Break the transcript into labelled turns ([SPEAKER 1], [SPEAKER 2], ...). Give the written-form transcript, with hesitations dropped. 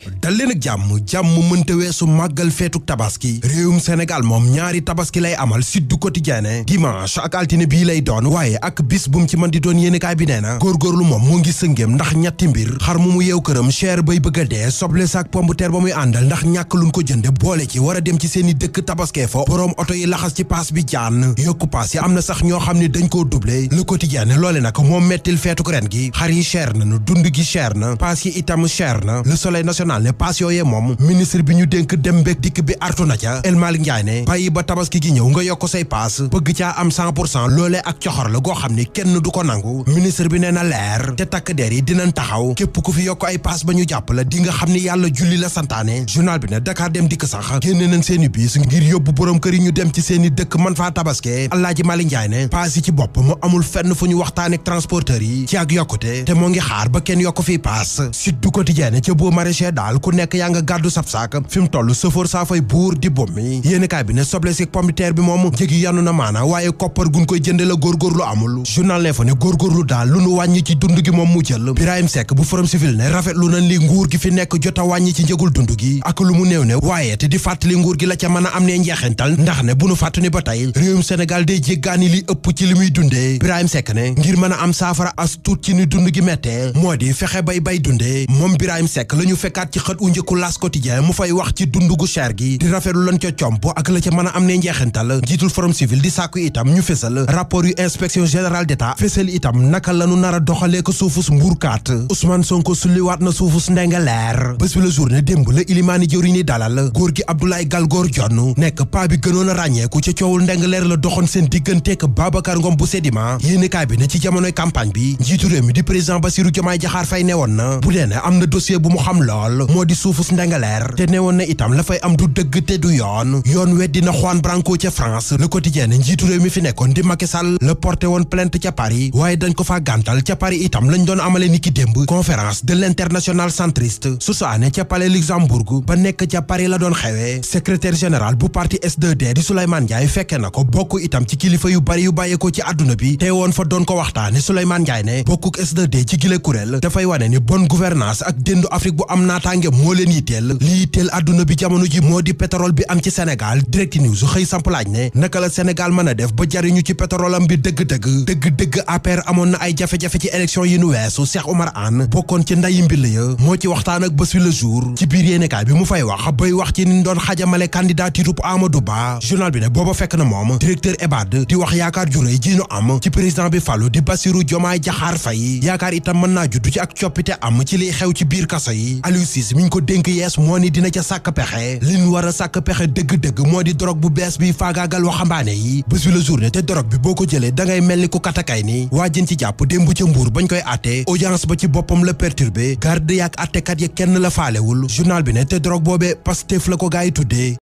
[SPEAKER 1] dal leen ak jàmm mënta weesu màggal feetuk tabaski réewum Sénégal moom ñaari tabaski lay amal Sud du Quotidien dimanche ak altine bii lay doon waaye ak bis bu mu ci mën di doon yéenekaay bi nee na góorgóorlu moom mu ngi sëngéem ndax ñetti mbir xar mu yeew këram cher bay bëgg a dee soble saak pomme de terre ba muy àndal ndax ñàkk luñ ko jënde boole ci war a dem ci seeni dëkk tabaskee fo boroom oto yi laxas ci paas bi jaan yokku paas yi am na sax ñoo xam ne dañ koo doublé Le Quotidien loole nag moom mettil feetuk ren gi xar yi cher na dund gi cher na paas yi itam cher na Le Soleil national ne paas yooyee moom ministre bi ñu dénk dem beeg dikk bi artu na ca El Malick Ndiaye ne bàyyi ba tabaski gi ñëw nga yokk say paas bëgg caa am 100% loolee ak coxor la goo xam ni kenn du ko nangu ministre bi nee na leer te takk der yi dinañ taxaw képp ku fi yokk ay paas ba ñu jàpp la di nga xam ni yàlla julli la santaane journal bi ne Dakar dem dikk sax génne nañ seeni biis ngir yóbbu borom kër yi ñu dem ci seeni dëkk man faa tabaske Alaaji Malick Ndiaye ne paas yi ci bopp mu amul fenn fu ñu waxtaan ak transporteurs yi ci ak yokkute te moo ngi xaar ba kenn yokk fii paas Sud du Quotidien ca boo maraîcher daal ku nekk yaa nga gàddu sab saak fi mu toll sëfoor saa fay buur di bommi yéenekaay bi ne soble si pomme de terre bi moom njëg yi yanu na maana waaye koppar gun koy jënde la góorgóorlu amul journal ne fa ne góorgóorlu daal lu nu wàññi ci dund gi moom mu jël Birahim Seck bu Forum Civil ne rafetlu nañ li nguur gi fi nekk jot a wàññi ci njëgul dund gi ak lu mu néew ne waaye te di fàttali nguur gi la ca mën a am ne njeexintal ndax ne bu nu fàttali ba tey réewum Sénégal day jéggaani li ëpp ci li muy dundee Birahim Seck ne ngir mën a am saafara as tuut ci ni dund gi mettee moo di fexe bay dundee moom Birahim Seck la ñu fekkaat ci xët u njëkku L'As Quotidien mu fay wax ci dund gu cher gi di rafetlu lan ca comp ak la ca mën a am ne njeexintal jiitul Forum Civil di sàkku itam ñu fésal rapport yu inspection générale d'État fésal itam naka lanu nar a doxalee ko suufus mbuurkaat Ousmane Sonko sulliwaat na suufus Ndengeleer bés bi la journée démb la ilimaani jëwriñ ni dalal góor gi Abdoulaye Galgor Jonn nekk paa bi gënoon a ràññeeku ca coowul Ndengeleer la doxoon seen digganteek Babacar Ngom bu Sedima yéenekaay bi ne ci jamonoy campagne bi njiitu réew mi di président Bassirou Diomaye Diakhar Faye ne woon na bu dee ne am na dossier bu mu xam lool moo di suufus Ndengeleer te ne woon na itam la fay am du dëgg te du yoon weddi na Juan Branco ca France Le Quotidien njiitu réew mi fi nekkoon di Macky Sall la porté woon plainte ca Paris waaye dañ ko faa gàntal ca Paris itam lañ doon amale ni ki démb conférence de l'international centriste susaane ca palais Luxembourg ba nekk ca Paris la doon xewee secrétaire général bu parti S2D di Souleymane Ndiaye fekke na ko bokk itam ci kilifa yu bari yu bàyyeekoo ci àdduna bi te woon fa doon ko waxtaane Souleymane Ndiaye ne bokkuk S2D ci gile kuréel dafay wane ni bonne gouvernance ak déndu Afrique bu am naataange moo leen yitteel li yitteel àdduna bi jamono ji moo di pétrole bi am ci Sénégal Direct News xëy samp laaj ne naka la Sénégal mën a def ba jariñu ci pétrole am bi dëgg APR amoon na ay jafe-jafe ci élection yi nu weesu Cheikh Oumar Anne bokkoon ci ndayi mbill ya moo ci waxtaan ak Bës Bi Le Jour ci biir yéenekaay bi mu fay wax bay wax ci ni doon xajamale candidature Amadou Ba journal bi ne booba fekk na moom directeur EBAD di wax yaakaar ju rëy ji nu am ci président bi falu di Bassirou Diomaye Diakhar Faye yaakaar itam mën naa juddu ci ak coppite am ci liy xew ci biir kaso yi Aliou Cissé mi ñu ko dénk yees moo ni dina ca sàkk pexe liñ war a sàkk pexe dëgg-dëgg moo di drogue bu bees bi faagaagal waxambaane yi Bës Bi Le Jour ne te drogue bi boo ko jëlee dangay mel ni ku katakay ni waa jën ci jàpp démb ca Mbuur bañ koy àtte audience ba ci boppam la perturbé garde yaak àttekat ya kenn la faalewul journal bi ne te drogue boobee Pastef la ko gaa yi tuddee